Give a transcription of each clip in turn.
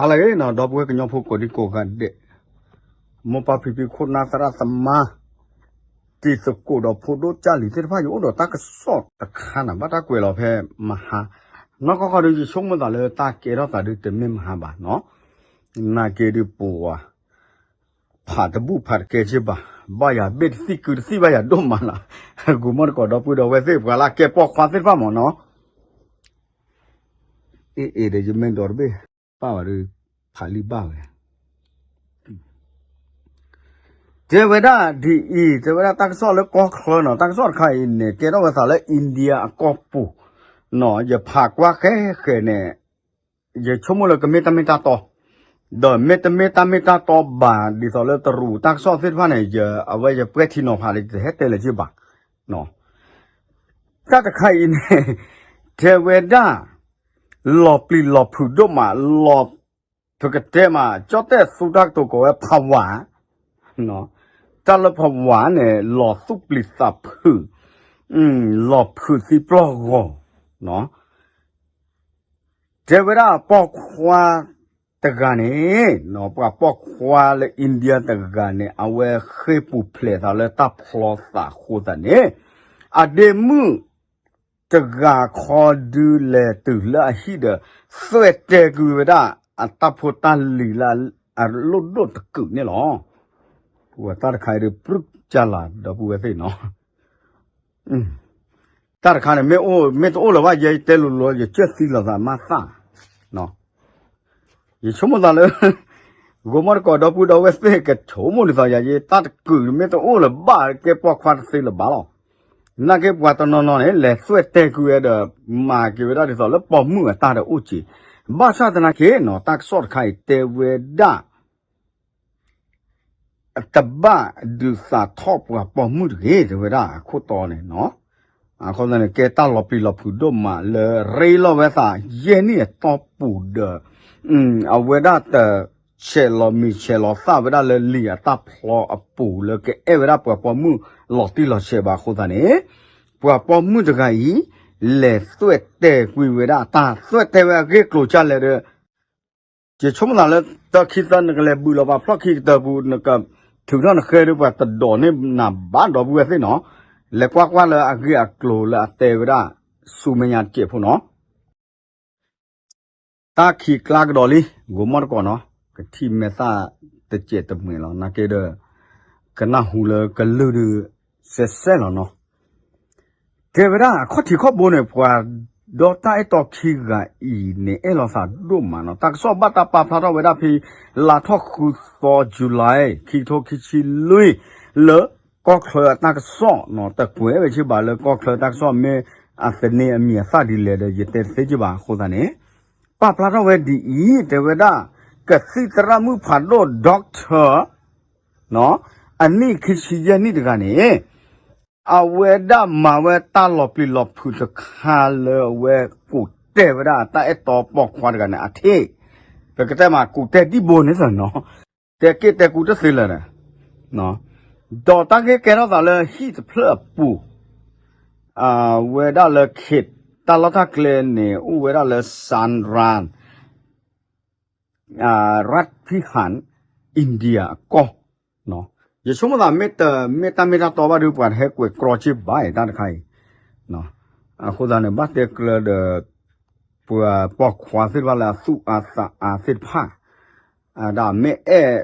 ဟါလၢအဂ့ၤနီၤ ဒီပုၢ်ဝဲၢ်ကညီဖိကိးဒံကိးဂၤဒဲး, မိၢ်ပၢ်ဖံဖုခိၣ်နၢ်သရၣ်သမါ, တံၤသကိးဒီးဖိဒိၣ်ကၢ်လံၤသ့ၣ်တဖၣ် ယအိၣ်ဒီးတၢ်ကစီၣ်တခါန့ၣ် ဘၣ်တၢ်ကွဲးလီၤဖဲမဟါ, နီၢ်ကီၢ်ခီဒီး ယဆိကမိၣ်သးလၢတၢ်ကဲထီၣ်သးဒုးတမ့ၢ်မဟါဘၣ်နီၤ, နာ်က့ဒုးပဝၤ ဖးတဘူၣ်ဖးတကဲက့ဘၣ်, ဘၣ်ယၤဘ့ၣ်တသံၣ်ကုတသံၣ်ဘၣ်ယၤဒိၣ်မးလီၤ, ဂူၤမီၢ်တကိးဒီပုၢ်ဒီဝဲၢ်သ့ၣ် ပှၤလၢအကဲပိာ်ခွါသ့ၣ်တဖၣ်မ့ၢ်နီၤ အ့ၣ်အ့ၣ်ဒီးယမ့ၢ်ဒိးတဘ့ၣ် ပၢ်ဝဲဒုး ဖးလံာ်ဘၣ်ဝဲ, တဲဝဲဒၣ်ဒ်အံၤ, တဲဝဲဒၣ်တၢ်ကစီၣ်လၢကီၢ်ချၢနီၤ, တၢ်ကစီၣ်တခါအံၤန့ၣ် ကဲထီၣ်ဝဲသးလၢ India အကီၢ်ပူၤနီၤ, ယဖးကွၢ်ဃဲဃဲန့ၣ် ယဆိကမိၣ်လၢကမ့ၢ်တၢ်မ့ၢ်တၢ်တီ, ဒီးမ့တမ့ၢ်တၢ်မ့ၢ်တၢ်တီဘၣ် ဒ်သိးလၢတရူးတၢ်ကစီၣ်သ့ၣ်တဖၣ်န့ၣ် ယ အဝဲယပှဲၤထံနီၤဖးဒီး ယတဟဲတဲလၢၤက့ဘၣ်, တၢ်တခါအံၤန့ၣ် တဲဝဲဒၣ် လီၤပျံၤလီၤဖုးဒိၣ်မး, လီၤ ပကတဲမး ကၠီၣ်တဲၣ်သူတၢ်ကတိၤကိးဝဲ ဖးဝး, တၢ်လၢဖးဝးန့ၣ် လီၤသူၣ်ပျံၤသးဖုး, လီၤဖုးသံပျီၢ်ဂီၤ, တဲဝဲဒၣ်ပိာ်ခွါတဂၤန့ၣ်, ပှၤပိာ်ခွါလၢ India တဂၤန့ၣ် အဝဲဃ့ၢ်ပူၤဖျဲးသးလၢတၢ်ဖျီသးအဃိသတးန့ၣ်, အဒ့မုၣ်တဂၤခီဒုးလဲၤတုၤလၢအဟံၣ်ဒီး သွဲၣ်တဲာ်ကွံာ်ဝဲဒၣ် အတၢ်ဖိတၢ်လံၤလၢအလိၣ်ဒိၣ်တကုာ်န့ၣ်လီၤ. ပဝဲတၢ်တခါအံၤဒုး ပြုၢ်ကၢ်လၤ ဒီပုၢ်ဝဲၢ်သ့ၣ်နီၤ တၢ်တခါန့ၣ် မ့ၢ်အိၣ် မ့ၢ်တအိၣ်လၢၤဘၣ် ယဲယတဲလိၤလိၤ ယကၢၢ်သံလီၤသးမၤသၣ်, ယဆိကမိၣ်သးလၢ ဂိၤမီၢ်တကိးဒီပုၢ်ဒီဝဲၢ်သ့ၣ် ကဆိကမိၣ်ဒ်သိးယၤ ယတၢ်တကုာ်မ့ၢ်တအိၣ်လၢၤဘၣ် ကဲပိာ်ခွါတသ့လၢၤဘၣ်လီၤ. နာ်က့ပှၤတနီၤနီၤန့ၣ် လဲၤသွဲၣ်တဲာ်ကွံာ်ဝဲဒီး မၤက့ၤဝဲဒၣ်ဒ်သိးလၢပိာ်မုၣ်အတၢ်ဒီးအိၣ်က့ၤ, ဘၣ်ဆၣ်သနာ်က့နီၤ တၢ်ကစီၣ်တခါအံၤတဲဝဲဒၣ် တဘၣ်ဒုးသးထီၣ်ပှၤပိာ်မုၣ်တဂ့ၤ တဲဝဲဒၣ်အခိၣ်တီန့ၣ်နီၤ. အဃိသတးန့ၣ် ကဲတၢ်လီၤပျံၤလီၤဖုးဒိၣ်မးလၢ ရ့လိာ်ဝဲသးယဲၢ်နံၣ်အတီၢ်ပူၤဒီး အဝဲဒၣ်တ ဆဲးလီၤမံၤဆဲးလီၤသၣ်ဝဲဒၣ်လၢလံာ်အတၢ်ဖျီအပူၤလၢကအဲၣ်ဝဲဒၣ်ပှၤပိာ်မုၣ်လီၤတံၢ်လီၤဆဲးဘၣ်အဃိသတးန့ၣ် ပှၤပိာ်မုၣ်တဂၤအံၤ လဲၤသွဲၣ်တဲာ်ကွံာ်ဝဲဒၣ်တၢ်သွဲၣ်တဲာ်ဝဲအဂ့ၢ်ကျိၤကၢ်လဲၣ်ဒီး ယဆိကမိၣ်သးလၢ တၢ်ခံသၢနကလဲၤဘုးလီၤပာ်ဖျီၣ်ခံကတၢၢ်ပူၤ နကထုးထီၣ်နဃဲဒီးပှၤတဒိးန့ၢ်နၤဘၣ်ဒီပုၢ်ဝဲၢ်သ့ၣ်နီၤ, လဲၤကွၢ်ကွၢ်လၢအဂ့ၢ်အကျိၤလၢအတဲဝဲဒၣ် ဆူမဲာ်ညါတစဲးဖိနီၤ. တၢ်ခံးကျါကဒီးလံ ဂိၤမီၢ်တကိးနီၤ, ကထံၣ်မဲာ်သၣ်တစဲးတမှဲာ်လီၤ နာ်က့ဒီး ကနၢ်ဟူလၢကလုၢ်ဒုး စဲးစဲးလီၤနီၤ. တဲဝဲဒၣ်အခီၣ်ထံးခီၣ်ဘိန့ၣ် ပှၤဒီတၢ်အဲၣ်တီခံဂၤအံၤန့ၣ် အဲၣ်လီၤသးဒိၣ်မးနီၤ, တၢ်ကစီၣ်ဘၣ်တၢ်ပာ်ဖျါထီၣ်ဝဲဒၣ်ဖဲ လါထီၣ်ဃုသီ July ခံကထိခံဆံလွံၢ် လၢကီၢ်ချၢအတၢ်ကစီၣ်နီၤ, တကွဲးဝဲဆ့ဘၣ်လၢကီၢ်ချၢတၢ်ကစီၣ် မ့ၢ်အသန့အမံၤအသၣ်ဒ်လဲၣ်ဒီး ယတဲတသ့က့ဘၣ်အဃိသတးန့ၣ် ပာ်ဖျါထီၣ်ဝဲဒ်အံၤ တဲဝဲဒၣ် ကသံၣ်သရၣ်မုၣ်ဖးဒိၣ် doctor အနံၣ်ခံဆံယဲၢ်နံၣ်တဂၤန့ၣ် အဝဲဒၣ်မၤဝဲတၢ်လီၤပျံၤလီၤဖုးတခါလၢအဝဲကူၣ်တဲာ်ဝဲဒၣ်တၢ်အဲၣ်တီပိာ်ခွါတဂၤန့ၣ် အထံၣ် ပကတဲမးကူၣ်တဲာ်ဒံၣ်ဘိန့ၣ်သနီၤ တဲက့ၢ်တဲကူတသ့လၢၤဒီး ဒီးတၢ်ဂ့ၢ်ကဲထီၣ်သးလၢဟံၣ်တဖျၢၣ်အပူၤ အဝဲဒၣ်လၢခ့ တၢ်လီၢ်တၢ်ကျဲန့ၣ် အိၣ်ဝဲဒၣ်လၢ Sandran ရတ်ၣ်ဖံဟၣ် India အကီၢ် ယဆိကမိၣ်သးမ့ၢ်တမ့ၢ်တၢ်မ့ၢ်တၢ်တီဘၣ်ဒီး ပှၤတဟဲကွဲးကြီက့ဘၣ်အံၤ တၢ်တခါအံၤ အဃိသတးန့ၣ် ဘၣ်တဲကျၢၤဒီး ပှၤပိာ်ခွါသ့ၣ်တဖၣ်လၢအသူၣ်အါသးအါသ့ၣ်တဖၣ် ဒ်မ့ၢ်အဲၣ်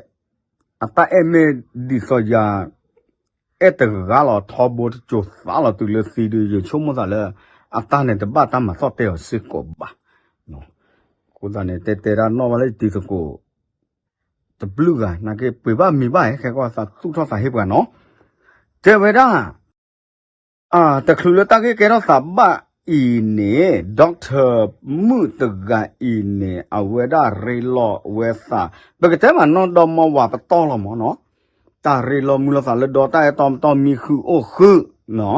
အတၢ်အဲၣ်မ့ၢ်ဒ်သိးယၤ အဲၣ်တဂၤလီၤထီဘိတစိၤသးလီၤတုၤလၢသံဒီး ယဆိကမိၣ်သးလၢ အတၢ်န့ၣ်တဘၣ်တၢ်မၤသီၣ်တဲအီၤစ့ၢ်ကီးဘၣ်. အဃိသတးန့ၣ် တဲတဲဒၣ်နီၣ်ဘၣ်လၢယတံၤသကိး တဘျုးဂၤ နာ်က့ပှ့ၤဘၣ်မံၤဘၣ်ဟဲ ခဲကီၢ်သးသူၣ်ထီၣ်သးဟ့ပှၤနီၤ တဲဝဲဒၣ် တချုးလၢတၢ်ဂ့ၢ်ကဲထီၣ်သးဘၣ်အံၤန့ၣ် doctor မုၣ်တဂၤအံၤန့ၣ် အဝဲဒၣ်ရ့လိာ်ဝဲသး ပကတဲမးနီၢ်ဒီမါဝၤပတီၢ်လီၤမးနီၤ တၢ်ရ့လိာ်မုာ်လိာ်သးလၢဒီတၢ်အဲၣ်တီမတီၢ်မံဃုာ်အိၣ်ဃုာ်နီၤ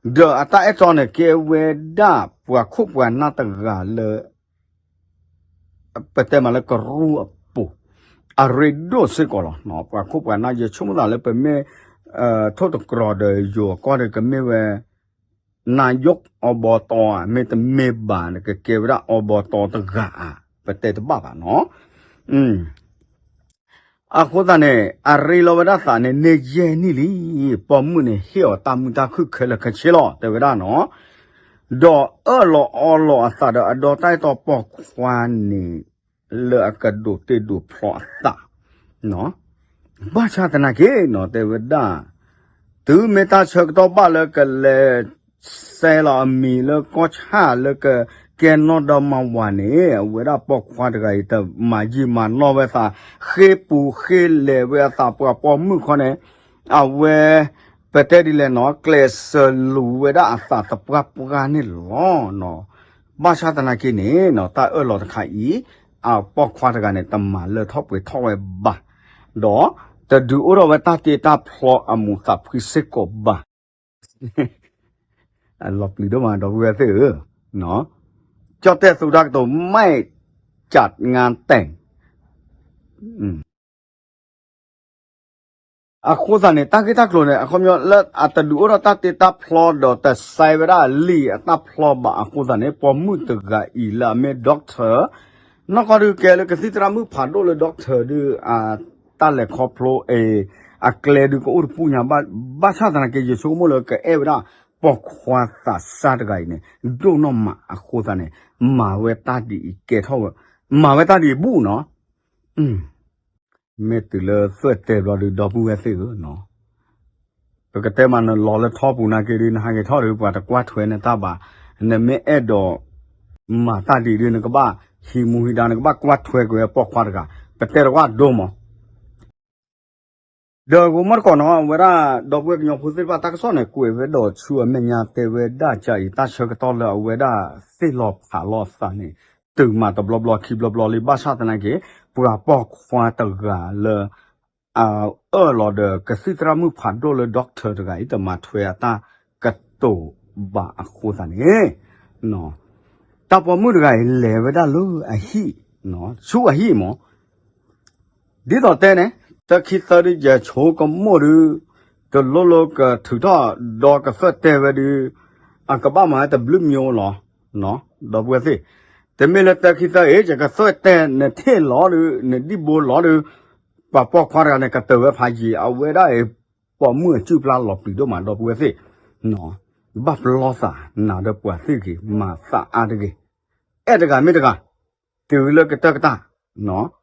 ဒီးအတၢ်အဲၣ်တီန့ၣ် ကဲဝဲဒၣ်ပှၤခိၣ်ပှၤနၢ်တဂၤလၢ ပတဲမးလၢကရူၢ်အပူၤ အရ့ဒိၣ်စ့ၢ်ကီးလီၤ. ပှၤခိၣ်ပှၤနၢ် ယဆိကမိၣ်သးလၢပမ့ၢ် ထိၣ်တကြီၤဒီးယိၤအကီၢ်ဒီး ကမ့ၢ်ဝဲ နာယိးအီဘီတီဧါ မ့တမ့ၢ်ဘၣ်န့ၣ် ကကဲဝဲဒၣ်အီဘီတီတဂၤဧါ ပတဲတဘၣ်ဘၣ်နီၤ အဃိသတးန့ၣ် အရ့လီၤဝဲဒၣ်သးန့ၣ် န့ၢ်ယဲၢ်နံၣ်လံ, ပိာ်မုၣ်န့ၣ် ဟ့ၣ်အီၤတၢ်မုာ်တၢ်ခုၣ်ခဲလၢာ်ခဲဆ့လီၤ တဲဝဲဒၣ်နီၤ, ဒီးအၢၣ်လီၤအီလီၤအသးဒီးအဒီတၢ်အဲၣ်တီပိာ်ခွါန့ၣ် လၢအကဒိးတ့ဒိးဖျီအသး ဘၣ်ဆၣ်သနာ်က့နီၤ တဲဝဲဒၣ် တုၤမ့ၢ်တၢ်ဆၢကတီၢ်ဘၣ်လၢကလဲၤ စဲလီၤအမံၤလၢကီၢ်ဆၣ်လၢကကဲနီၢ်ဒီမါဝၤန့ၣ် အဝဲဒၣ်ပိာ်ခွါတဂၤအံၤတမၤယံာ်မၤနီၢ်ဝဲသး, ဃ့ၢ်ပူၤဃ့ၢ်လဲၤဝဲအသး ပှၤပိာ်မုၣ်ခီန့ၣ် အဝဲ ပတဲဒ်လဲၣ်နီၤ ကျဲးစၢးလူၤဝဲဒၣ်အသးသပှၢ်ပှၢ်န့ၣ်လီၤ. ဘၣ်ဆၣ်သနာ်က့န့ၣ်နီၤ တၢ်အၢၣ်လီၤတခါအံၤ အပိာ်ခွါတဂၤန့ၣ် တမၤလၢထီၣ်ပှဲၤထီၣ်ဝဲဘၣ်, ဒီးတဒုးအိၣ်ထီၣ်ဝဲတၢ်တ့တၢ်ဖျီအမူးသးဖှံစ့ၢ်ကီးဘၣ်. လီၤပျံၤဒိၣ်မး ဒီပုၢ်ဝဲၢ်သ့ၣ်ဧၢ, ကၠီၣ်တဲၣ်သူတၢ်ကတိၤ မ့ၢ်ကးငါတဲာ် အဃိသတးန့ၣ် တၢ်ဂ့ၢ်တၢ်ကျိၤန့ၣ် အခီပညီလၢအတဒုးအိၣ်ထီၣ်တၢ်တ့တၢ်ဖျီဒီးတစဲဝဲဒၣ်လံာ်အတၢ်ဖျီဘၣ်အဃိသတးန့ၣ် ပိာ်မုၣ်တဂၤအံၤလၢအမ့ၢ် doctor နီၢ်ကီၢ်ဒုးကဲလၢကသံၣ်သရၣ်မုၣ်ဖးဒိၣ်လၢ doctor ဒုး အတၢ်လဲၤခီဖျိအံၤ အကျဲဒုးကအိၣ်တပူၤညါ ဘၣ်ဆၣ်သနာ်က့ ယဆိကမိၣ်လၢကအဲၣ်ဝဲဒၣ် ပိာ်ခွါသးစၢ်တဂၤအံၤန့ၣ် ဒိၣ်နီၢ်မးအဃိသတးန့ၣ် မၤဝဲတၢ်ဒ်အံၤကဲထီၣ်ဝဲ မၤဝဲတၢ်ဒ်အံၤဘူၣ်နီၤ မ့ၢ်တုၤလၢသွဲၣ်တဲာ်ဘျီဒုး ဒီပုၢ်ဝဲၢ်သ့ၣ်ဧၢနီၤ, ပကတဲမးနလီၤလၢထီပူၤနာ်က့ဒုး နဟးက့ၤထီၣ်ဒုး ပှၤတကွၢ်ထွဲနတၢ်ဘၣ်, နမ့ၢ်အဲၣ်ဒိးမၤတၢ်ဒ်အံၤဒုး နကဘၣ်ဟံးမူဟံးဒါ နကဘၣ်ကွၢ်ထွဲကွံာ်ဝဲပိာ်ခွါတဂၤ, ပတဲတကွၢ်ဒိမး ဒီးဂိၤမီၢ်တကိးနီၤ အဝဲဒၣ် ဒီပုၢ်ဝဲၢ်ကညီဖိသ့ၣ်တဖၣ်တၢ်ကစီၣ်န့ၣ် ကွဲးဝဲဒီးဆူအမဲာ်ညါတဲဝဲဒၣ်ကၢ်အံၤ တၢ်ဆၢကတီၢ်လၢအဝဲဒၣ်သ့ၣ်လီၤဖးလီၤအသးန့ၣ် တုၤမးတဘျီဘျီခံဘျီဘျီလံ ဘၣ်ဆၣ်သနာ်က့ ပှၤပိာ်ခွါတဂၤလၢ အအၢၣ်လီၤဒီးကသံၣ်သရၣ်မုၣ်ဖးဒိၣ်လၢ doctor တဂၤအံၤ တမၤထွဲအတၢ်ကတိၤဘၣ်အဃိသတးန့ၣ် တၢ်ပိာ်မုၣ်တဂၤအံၤလဲၤဝဲဒၣ်လၢအဟံၣ်, ဆူအဟံၣ်မး ဒ်သိးတဲန့ၣ် တၢ်ခံသၢဒုး ယဆိကမိၣ်ဒုး တလိၣ်လၢကထုးထီၣ်ဒီကသွဲၣ်တဲာ်ဝဲဒုး အကဘၣ်မၤဝဲတဘျုးမံၤလီၤ. ဒီပုၢ်ဝဲၢ်သ့ၣ်, တမ့ၢ်လၢတၢ်ခံသၢအံၤ ယကသွဲၣ်တဲာ်နထံၣ်လီၤဒုး နဒံၣ်ဘိလီၤဒုး ပှၤပိာ်ခွါတဂၤန့ၣ် ကတၢၢ်ဝဲဖးယံာ် အဝဲဒၣ်အံၤ ပိာ်မုၣ်အစုပျၢ်လီၤပျံၤဒိၣ်မး ဒီပုၢ်ဝဲၢ်သ့ၣ်, ဘၣ်ပလီၢ်သးနၤဒီးပှၤသ့ၣ်ဂ့ၤ မၤသးအါတဂ့ၤ, အဲၣ်တဂၤမ့ၢ်တဂၤ, တုၤလၢကတၢၢ်ကတၢၢ် မ့ၢ်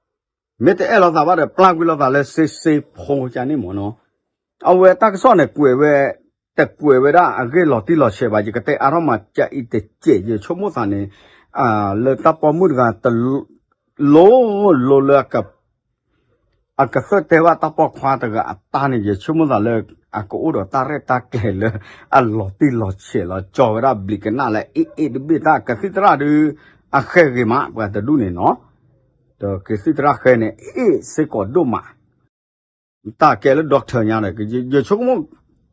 တအဲၣ်လီၤသးဘၣ်ဒီး ပျၢ်ကွံာ်လီၤသးလၢစ့စ့ဖိကန့ၣ်မ့ၢ်နီၤ, အဝဲတၢ်ကစီၣ်န့ၣ် ကွဲးဝဲ တကွဲးဝဲဒၣ်အဂ့ၢ်လီၤတံၢ်လီၤဆဲးဘၣ် ယကတဲအါထီၣ်မး ကအံၤတစဲး ယဆိကမိၣ်သးန့ၣ် လၢတၢ်ပိာ်မုၣ်တဂၤ တလိၣ်လိၣ်လၢ အကသွဲၣ်တဲာ်ဘၣ်တၢ်ပိာ်ခွါတဂၤအတၢ်န့ၣ် ယဆိကမိၣ်သးလၢ အကအိၣ်ဒီးတၢ်ရဲၣ်တၢ်ကျဲၤလၢ အလီၤတံၢ်လီၤဆဲးလီၤ ကၠီဝဲဒၣ်ဘျံးကနၣ်လၢအ့ၣ်အ့ၣ်တဘ့ၣ်တၢ် ကသံၣ်သရၣ်ဒုး အဃဲဂ့ၤမး ပှၤတဒူၣ်န့ၣ်နီၤ, ဒီးကသံၣ်သရၣ်ဃဲန့ၣ် အ့ၣ်စ့ၢ်ကီးဒိၣ်မး တၢ်ကဲလၢ doctor ညါဒီး ယဆိကမိၣ်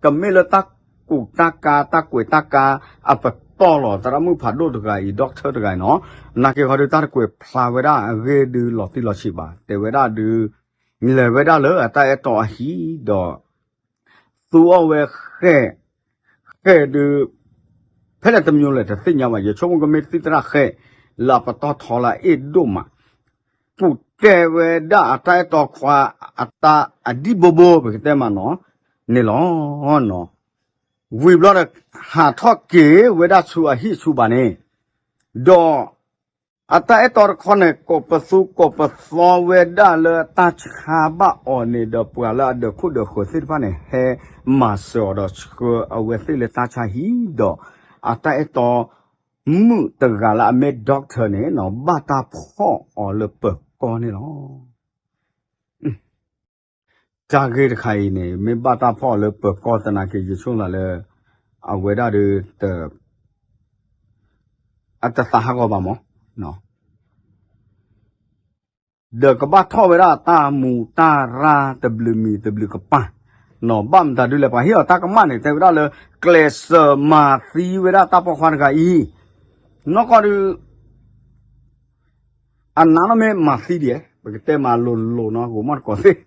ကမ့ၢ်လၢတၢ်ကူးတၢ်ကါ တၢ်ကွဲးတၢ်ကါ အပတီၢ်လီၤ သရၣ်မုၣ်ဖးဒိၣ်တဂၤအံၤ doctor တဂၤအံၤနီၤ, နာ်က့ဟီဒုး တၢ်တကွဲးဖျါဝဲဒၣ်အဂ့ၢ်ဒုးလီၤတံၢ်လီၤဆဲးဘၣ် တဲဝဲဒၣ်ဒုး လဲၤဝဲဒၣ်လၢအတၢ်အဲၣ်တီအဟံၣ်ဒီး သူအီၣ်ဝဲဃဲ ဃဲဒုး ဖဲလဲၣ်တမံၤလဲၣ်တသ့ၣ်ညါဘၣ် ယဆိကမိၣ်ကမ့ၢ်သံၣ်သရၣ်ဃဲ လၢအပတီၢ်ထီလၢအအ့ၣ်ဒိၣ်မး ကူၣ်တဲဝဲဒၣ်အတၢ်အဲၣ်တီခွါ အတၢ်အဒံၣ်ဘိဘိ ပကတဲမးနီၤ န့ၣ်လီၤနီၤ, ဝံၤဘျီဒီး ဟးထီၣ်က့ၤဝဲဒၣ်ဆူအဟံၣ်ဆူဘၣ်န့ၣ်, ဒီး အတၢ်အဲၣ်တီတခီန့ၣ် ကိးပသူကိးပသီဝဲဒၣ်လၢတၢ်ဆါဘၣ်အီၤန့ၣ်ဒီး ပှၤလၢအဒၢးခိၣ်ဒၢးဃၢၤသ့ၣ်တဖၣ်န့ၣ် ဟဲမၤစၢၤအီၤဒီးဆှၢအဝဲသ့ၣ်လၢတၢ်ဆါဟံၣ်ဒီး အတၢ်အဲၣ်တီ မုၣ်တဂၤလၢအမ့ၢ် doctor န့ၣ်နီၤ ဘၣ်တၢ်ဖီၣ်အီၤလၢပၢၤကီၢ်န့ၣ်လီၤ. တၢ်ဂ့ၢ်တခါအံၤန့ၣ် မ့ၢ်ဘၣ်တၢ်ဖီၣ်အီၤလၢပၢၤကီၢ်သနာ်က့ ယဆိကမိၣ်သးလၢ အဝဲဒၣ်ဒီး အတသးဟးဂီၤဘၣ်မး ဒီးကဘၣ်ထီၣ်ဝဲဒၣ်တၢ်မူးတၢ်ရၢ်တဘျုးမံၤတဘျုးကပၤ, ဘၣ်မတၤဒုးလဲၣ် ပှၤဟ့ၣ်အီၤတၢ်ကမၣ်န့ၣ် တဲဝဲဒၣ်လၢ ကျဲးစၢးမၤသံဝဲဒၣ်တၢ်ပိာ်ခွါတဂၤအံၤ, နီၢ်ကီၢ်ဒုး အနးနီၢ်မ့ၢ်မၤသံဒံး, ပကတဲမၤလိၤလိၤနီၤ ဂိၤမီၢ်တကိးသ့ၣ်,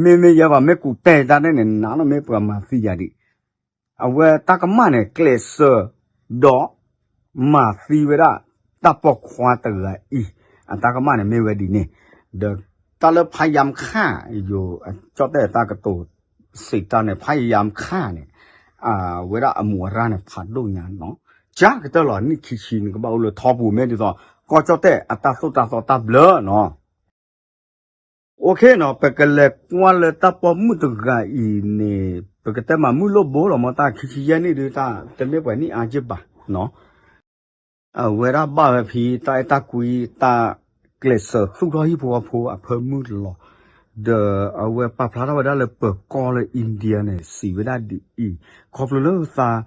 မ့မ့ၢ်ယဲဘၣ်မ့ၢ်ကူးတဲာ်တၢ်န့ၣ်န့ၣ် နးနီၢ်မ့ၢ်ပှၤမၤသံယၤဒံး, အဝဲတၢ်ကမၣ်န့ၣ် ကျဲးစၢးဒီး မၤသံဝဲဒၣ် တၢ်ပိာ်ခွါတဂၤအံၤ, အတၢ်ကမၣ်န့ၣ်မ့ၢ်ဝဲဒ်န့ၣ် ဒီးတၢ်လၢဖးယံၤခါ ယိၤ ကၠီၣ်တဲၣ်တၢ်ကတိၤစံးတၢ်န့ၣ် ဖးယံၤခါန့ၣ် အဝဲဒၣ်အမူးအရၣ်န့ၣ် ဖးဒိၣ်ညါနီၤ, ကၢ်ကတၢၢ်လီၤ နံၣ်ခံဆံန့ၣ် ကဘၣ်အိၣ်လၢထီပူၤ မ့ၢ်ဒ်သိး ကီၢ်ကၠီၣ်တဲၣ်အတၢ်သိၣ်တၢ်သီတၢ်ဘျၢနီၤ. OK နီၤ, ပကလဲၤကွၢ်လၢတၢ်ပိာ်မုၣ်တဂၤအံၤန့ၣ် ပကတဲမၤမုၢ်လိၣ်ဘိလီၤမ့ၢ် တၢ်ခံဆံယဲၢ်နံၣ်ဒုး တၢ်တမ့ၢ်ပှဲၤနံၣ်အါက့ၢ်ဘၣ်နီၤ. အဝဲဒၣ်ဘၣ်ဝဲဖဲ တၢ်အဲၣ်တၢ်ကွံ တၢ်ကျဲးစၢးသူၣ်ထီၣ်ဟံၣ်ဖိဃီဖိအဖၢမုၢ်လီၤ. ဒီးအဝဲပာ်ဖျါထီၣ်ဝဲဒၣ်လၢပၢၤကီၢ်လၢ India န့ၣ် စံးဝဲဒၣ်ဒ်အံၤ, ခီဖျိလၢသး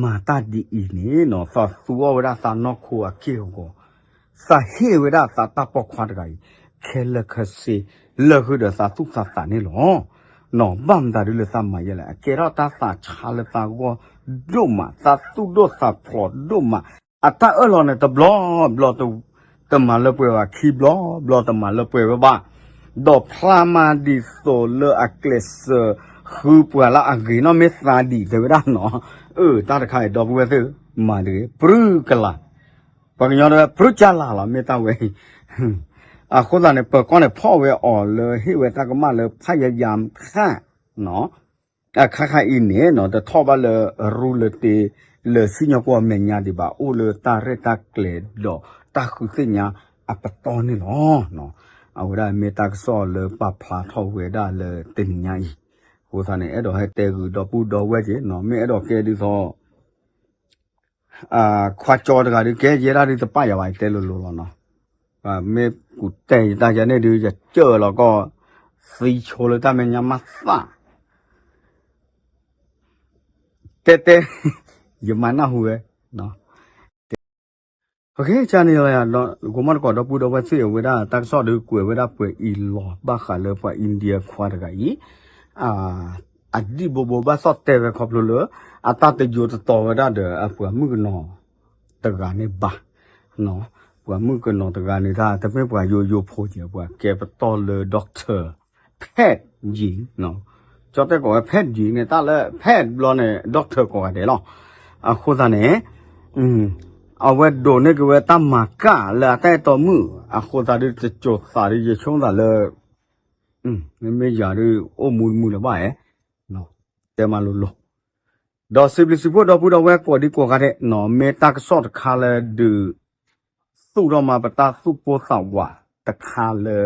မၤတၢ်ဒ်အံၤန့ၣ်နီၤ သးသူအီၣ်ဝဲဒၣ်သးနီၢ်ခိအက့ၢ်အဂီၤ, သးဟ့ၣ်ဝဲဒၣ်သးတၢ်ပိာ်ခွါတဂၤအံၤ ခဲလၢာ်ခဲဆ့ လၢာ်ဃုာ်ဒီးသးသူၣ်သးသးန့ၣ်လီၤ. နီၤ ဘၣ်မတၤဒ်လၢသးမၤယဲလဲၣ်, အကဲထီၣ်တၢ်သးဆါလၢသးဂီၢ်ဒိၣ်မး, သးသူၣ်ဒိၣ်သးဖျိးဒိၣ်မး, အတၢ်အၢၣ်လီၤန့ၣ် တဘျီဘျီ တမၤလၢပှဲၤဘၣ်, ခံဘျီဘျီတမၤလၢပှဲၤဝဲဘၣ်, ဒီးဖျါမးဒ်သိးလၢအကျဲးစၢးဃုပှၤလၢအဂ့ၤနီၢ်မ့ၢ်သးဒံးတဲဝဲဒၣ်နီၤ. အၢ တၢ်တခါအံၤ ဒီပုၢ်ဝဲၢ်သ့ၣ် မၤတဂ့ၤ ပြုကလး, ပှၤကညီတဲဝဲ ပြုကလးလီၤ မ့ၢ်တၢ်ဝဲအံၤ. အဃိသတးန့ၣ် ပၢၤကီၢ်န့ၣ် ဖီၣ်ဝဲအီၤလၢဟ့ၣ်ဝဲတၢ်ကမၣ်လၢဖးယံၤခါ အခါခါအံၤန့ၣ်နီၤ တထီၣ်ဘၣ်လၢရူလၢတ့ လၢစံၣ်ညီၣ်ကွီၢ်အမဲာ်ညါဒံးဘၣ်, အိၣ်လၢတၢ်ရဲၣ်တၢ်ကျဲၤဒီးတၢ်ဃုသ့ၣ်ညါအပတီၢ်န့ၣ်လီၤ. အဝဲဒၣ်မ့ၢ်တၢ်ကစီၣ်လၢပာ်ဖျါထီၣ်ဝဲဒၣ်လၢတနံၤညါအံၤ, အဃိသတးန့ၣ် အဲၣ်ဒိးဟဲတဲဂုာ်ဒီပုၢ်ဒီဝဲၢ်က့ၤနီၤ, မ့ၢ်အဲၣ်ဒိးကဲဒ်သိး ခွါကၠီတဂၤဒုး ကဲယဲဒၣ်ဒုးတပာ်ယၤဘၣ် ယတဲလိၤလိၤလီၤနီၤ. မ့ၢ်ကူၣ်တဲာ်ယတၢ်ယဲန့ၣ်ဒုး ယကၢၢ်လီၤကီၢ် သံဆိလၢတၢ်မဲာ်ညါမးသၣ် တဲတဲ ယမၤနၢ်ဟူဝဲ ကန့ၣ်လီၤ ဂီၤမီၢ်တကိး ဒီပုၢ်ဒီဝဲၢ်သ့ၣ် အဝဲဒၣ်တၢ်ကစီၣ်ဒုးကွဲးဝဲဒၣ်ပှဲၤအံၤလီၤ ဘၣ်ဃးလၢပှၤ India ခွါတဂၤအံၤ အဒံၣ်ဘိဘိဘၣ်သီၣ်တဲဝဲခီဖျိလၢ အတၢ်တယိတတီၤဝဲဒၣ်ဒီး အပှၤမုၣ်ကနီၤတဂၤန့ၣ်ဘၣ်. ပှၤမုၣ်ကနီၤတဂၤန့ၣ် တၢ်တမ့ၢ်ပှၤယိယိဖိကဲ ပှၤကဲပတီၢ်လၢ doctor ဖဲၣ်ယံၤ ကၠီတဲကိးဝဲ ဖဲၣ်ယံၤန့ၣ် တၢ်လၢဖဲၣ်ဘျီန့ၣ် doctor ကိးဂၤဒဲးလီၤ. အဃိသတးန့ၣ် အဝဲဒိးန့ၢ်က့ၤဝဲတၢ်မၤကၣ်လၢအတၢ်အဲၣ်တီမုၣ် အဃိသတးဒုး တစိၤသးဒုး ယဆိကမိၣ်သးလၢ မ့မ့ၢ်ယၤဒုး အိၣ်မူတမူလၢၤဘၣ်ဧါ, တဲမးလိၤလိၤ. ဒီးစံးဘျုးစံးဖှိၣ်ဒီပုၢ်ဒီဝဲၢ်ကိးဒံကိးဂၤဒဲးနီၤ, မ့ၢ်တၢ်ကစီၣ်တခါလၢဒုး သူၣ်ထီၣ်မးပတၢ်သူၣ်ပိၢ်သးဝးတခါလၢ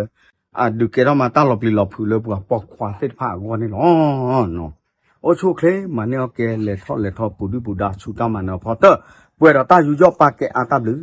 အဒုးကဲထီၣ်မးတၢ်လီၤပျံၤလီၤဖုးလၢပှၤပိာ်ခွါသ့ၣ်တဖၣ်အဂီၢ်န့ၣ်လီၤ. အိၣ်ဆူၣ်အိၣ်ချ့ မၤန့ၢ်အီၣ်ကဲ လဲၤထီၣ်လဲၤထီ ပူၤဒုၣ်ပူၤဒါ ဆူတၢ်မၤနၢၤအဖီတၢၢ် ပှဲၤဒီးတၢ်ယူးယီၣ်ပာ်ကဲအါတၢ်ဘျုး